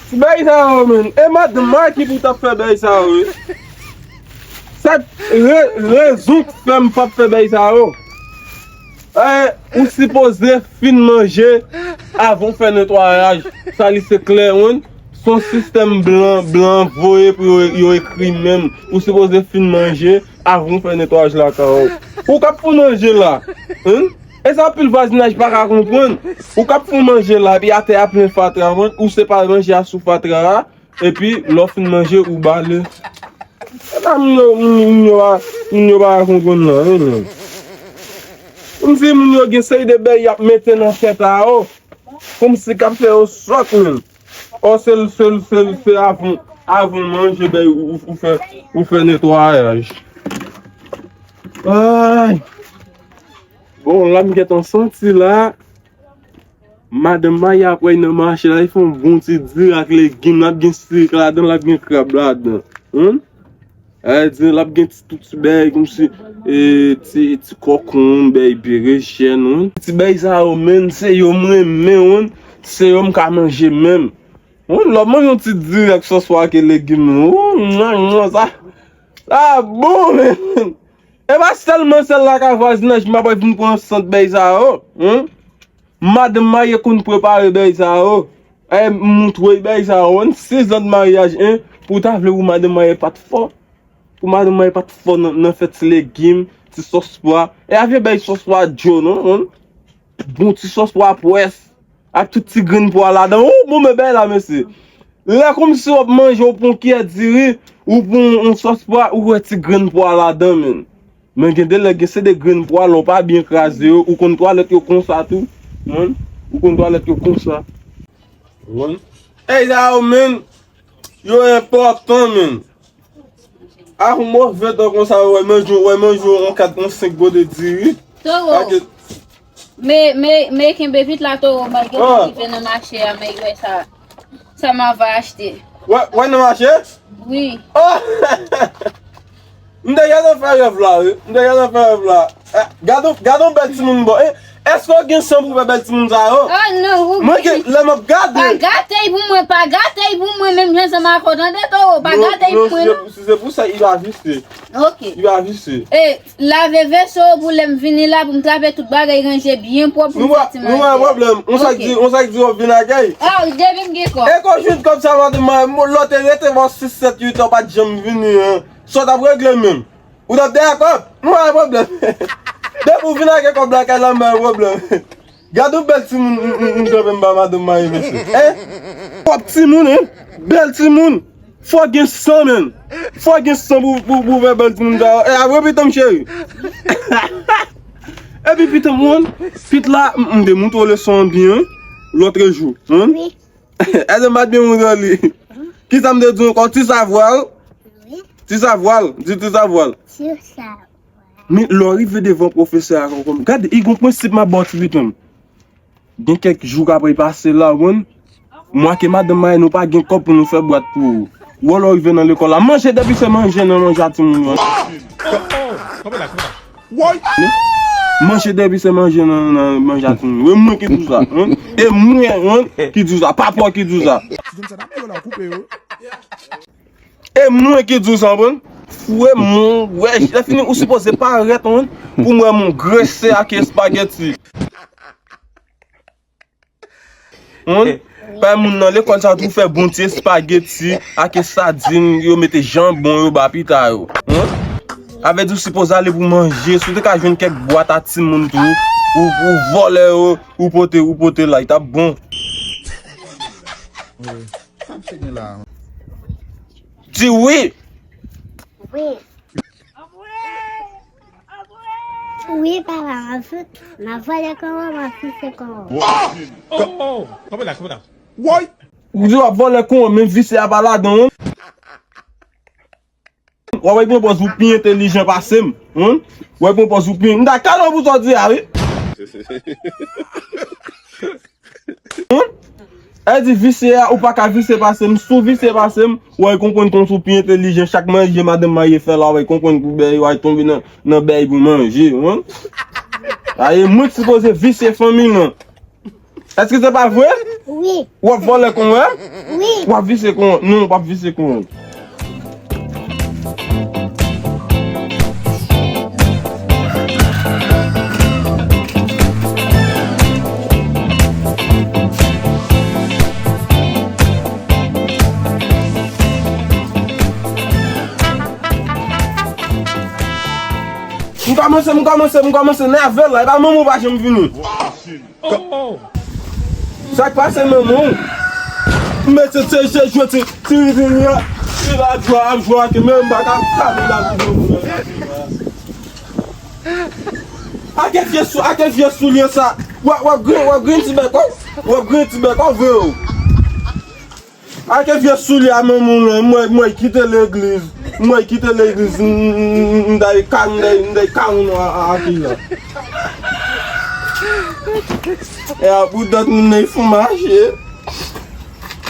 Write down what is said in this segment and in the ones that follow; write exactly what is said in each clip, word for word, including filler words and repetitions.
Ti bagay sa yo, menm. E madanm mwen ki pou t ap fè bagay sa yo, wi. Sa re, rezon k fè m p ap fè bagay sa yo. E, ou sipoze fin manje avan w fè netwayaj. Sa li se klè, wi. Se yon sistèm blan, blan voye pou yo, yo ekri menm. Ou sipoze fin manje avan w fè netwayaj lakay ou. Ou k ap fè manje la. Hein? E sa anpil vwazinaj pa ka konprann. Ou k ap fè manje la, epi atè a plen fatra, wi. Ou se pa manje a sou fatra a. Epi, lè w fin manje, ou bale. E pa moun yo, moun, moun yo pa, moun yo pa konprann nan, wi, menm. Kòmsi moun yo gen seri de bagay y ap mete nan tèt a yo. Kòmsi k ap fè yo sòt, menm. Ò, se, se, se, se avan, avan manje, bay, ou, ou fè, ou fè netwayaj. Ay. Bon, la m gentan santi la. Madanm Maya ap wè nan mache la, li fè yon bon ti diri ak legim, l ap gen sirik ladan, l ap gen krab ladan. Humm? Sa vle di, l ap gen ti, tout ti bèy, kòmsi, e, ti, ti kòkonm, bèy, berejèn, humm. Ti bèy sa yo, menm, se yo m renmen, humm. Se yo m ka manje menm. Humm, lè w manje yon ti diri ak sòs pwa ak legim, humm, mwa, mwa, sa, sa bon, menm. E pa sèlman sèl lakay vwazinaj m ap vin pran sant bèy sa yo, humm. Madanm Maya konn prepare bèy sa yo. E, m montre w bèy sa yo, humm, sèz an de maryaj, en, pou w ta vle pou madanm Maya pa t fò. Pou madanm Maya pa t fò nan, nan fè ti legim, ti sòs pwa. E pa vye bèy sòs pwa djo, non, humm. Bon ti sòs pwa pwès. Ak tout ti grenn pwa ladan. Ou bon, men bèy la, mesye. Lè kòmsi w ap manje, ou pran yon kiyè diri, ou pran yon, yon sòs pwa, ou wè ti grenn pwa ladan, menm. Men gen de lè, gen se de grenn pwa, lè w pa byen kraze yo, ou konn twalèt yo konsa tou. Humm? Ou konn twalèt yo konsa. Humm? Ey, sa yo, menm, yo enpòtan, menm. A, yon move tan konsa, wè, manje, wè, manje, yon kat, yon senk gode diri. Toro. Me, me, me kenbe vit la, Toro, malgre m rive nan mache a, men wè sa, sa m ava achte. Wè, wè nan mache? Wi. Oh! M te gentan fè rèv la, wi. M te gentan fè rèv la. Eh, gade, gade yon bèl timoun bò. Eh, èske w gen san pou fè bèl timoun sa yo? Oh, non, ou... Mwen gen, lè m ap gade. Pa gate y pou mwen, pa gate y pou mwen, menm jan sa m ak ou tande, Toro, pa gate y pou mwen, non. Si se pou sa, i va visye. Ok. I va visye. E, lave veso pou lè m vini la, pou m trape tout bagay ranje byen pwòp pou m fè ti manje. Nou pa gen pwoblèm. On sa k di, on sa k di w ap vin ak kay. Ah, depi m gen kòb. E kon jwenn kòb sa maten, lè w te rete bò sis, sèt, uit an, w pa t janm vini, en. Sa w t ap regle menm? Ou t ap dakò? M pa gen pwoblèm. Depi w vin ak kòb lakay la, m pa gen pwoblèm. Gade yon bèl timoun, m, m, m kanpe m ba madanm Maya, mesye. Hein? Pwòp timoun, hein? Bèl timoun. Fò gen san, menm. Fò gen san pou, pou, pou fè bèl timoun sa. E apre pitan m, cheri. Epi pitan m, wi. Pit la, m, m te montre w leson an byen, wi. Lòtrejou, wi. Wi. Èske m pa t byen montre w li? Kisa m te di w ankò? Ti savwal? Wi. Ti savwal? Di ti savwal. Ti savwal. Men lè w rive devan pwofesè a, kòm, gade, e gon prensip m ap ba w, ti pitan m. Gen kèk jou k ap pase la, w konn. Mwen ak madanm Maya, nou pa gen kòb pou nou fè bwat pou ou. Wè lè w rive nan lekòl la, manje depi se manje nan manje a timoun yo. Kanpe la, kanpe la. Woy! Manje depi se manje nan, nan manje a timoun yo. E mwen ki di w sa, hen? E mwen, hen, ki di w sa. Pa pa w ki di w sa. Ti timoun sa t ap viole, koupe yo. E mwen ki di w sa, w konprann? Fouye moun, wè, lè fini, ou sipoze parèt, w konprann? Pou m wè moun grese ak espageti. Moun, bay moun nan lekòl sa tou fè bon ti espageti ak sadin, yo mete janbon yo ba pita yo. Moun, sa vle di w sipoze ale pou manje, si w te ka jwenn kèk bwat a timoun tou, ou, ou vòlè yo, ou pote, ou pote la, li t ap bon. Wi. Sa misye gen la? Di wi. Wi. Wi, papa, m ap sot, m ap vòlè kòb ou, m ap sise kòb ou. Oh, oh, oh, kanpe la, kanpe la. Woy! Ou di w ap vòlè kòb ou, men visye a pa ladan, non. W ap pran pòz ou pi entèlijan pase m, wi. W ap pran pòz ou pi, m ta kale w pou sa w di a, wi. Wi. E di visye a, ou pa ka visye pase m, si w visye pase m, w ap konprann kòmsi w pi entèlijan, chak manje madanm Maya fè la, w ap konprann pou bèy, w ap tonbe nan, nan bèy pou manje, wi. A, e mwen ki sipoze visye fanmi nan. Èske se pa vre? Wi. W ap vòlè kon mwen? Wi. W ap vise kon mwen? Non, w p ap vise kon mwen. M kòmanse, m kòmanse, m kòmanse nève la. E pa manman w pa janm vini. Sa k pase manman w? M mete se, se jwe ti, ti, ti, ti, ti la jwa, ap jwe ak men m pa ka pale la. Ake vye sou, ake vye soulye sa. W ap, w ap gren, w ap gren ti bèk, w ap gren ti bèk, w vre w. Ake vye soulye a manman w lan, mwen, mwen kite legliz, mwen kite legliz, m, m, m, m, m day ka, m day, m day ka moun a, a, a ki la. E a pou dòt moun nan fou mache.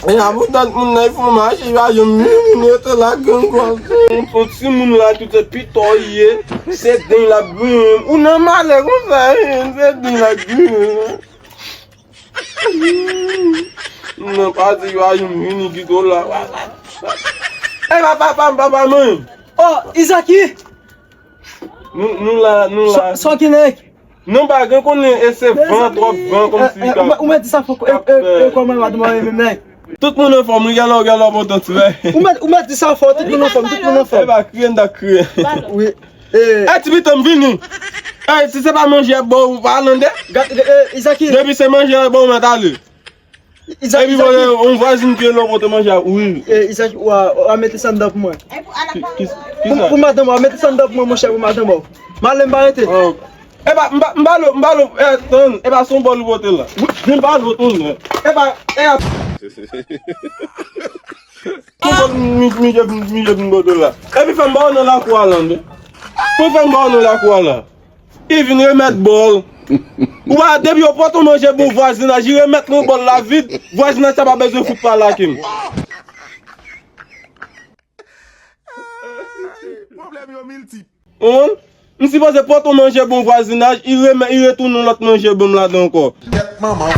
E a pou dòt moun nan fou mache, yo a yon moun rete la gangòl. Yon ti moun la tout se pitò ye, se den l ap griyen. Ou nan malè konsa, se den l ap griyen. Non, pa di yo a yon mini gito la. E papa, papa, papa, mwen. Oh, Izaki! Nou, nou la, nou la. Sò ki nèg? Non, pa gen konnen, e se van, twòp van, kòmsi ou mèt di sa fò, e, e, e, kòman madanm mwen menm nèg? Tout moun anfòm, wi, gèlè, gèlè, bon, tante, vè. Ou mèt, ou mèt di sa fò, tout moun anfòm, tout moun anfòm. E pa kriye, n ta kriye. Wi. E ti pitit m vini. E si se pa manje ap ba w, ou pa al anndan. Gad, e, e, Izaki. Depi se manje ap ba w, ou mèt ale. Izaki, epi, Izaki. Yon vwazin ki lè w pote manje a, wi. E, Izaki, w a, w a mete sa anndan pou mwen. Ki, ki, ki sa? Pou, pou madanm, w a mete sa anndan pou mwen, monchè, pou madanm. M ale, m pa rete. Oh. Epa, m pa, m pa lo, m pa lo, e, tann, epa, se yon bòl ou pote la. Wi. Vin pa lo, tann. Epa, e, a. Pou bòl mi, mi, mi, mi, mi pote la. Epi fè m ba w nan lakou a la, men. Pou fè m ba w nan lakou a la. I vin remèt bòl. Ou pa, depi yo pote yon manje bon vwazinaj, i remèt mwen bòl la vid, vwazinaj sa pa bezwen fout pale ak m. Pwoblèm yo miltip. Ou konprann? M sipoze pote yon manje bon vwazinaj, i remèt, i retounen yon lòt manje ban m ladan ankò. Tèt manman.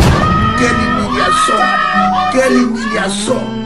Quelle humiliation. Quelle humiliation.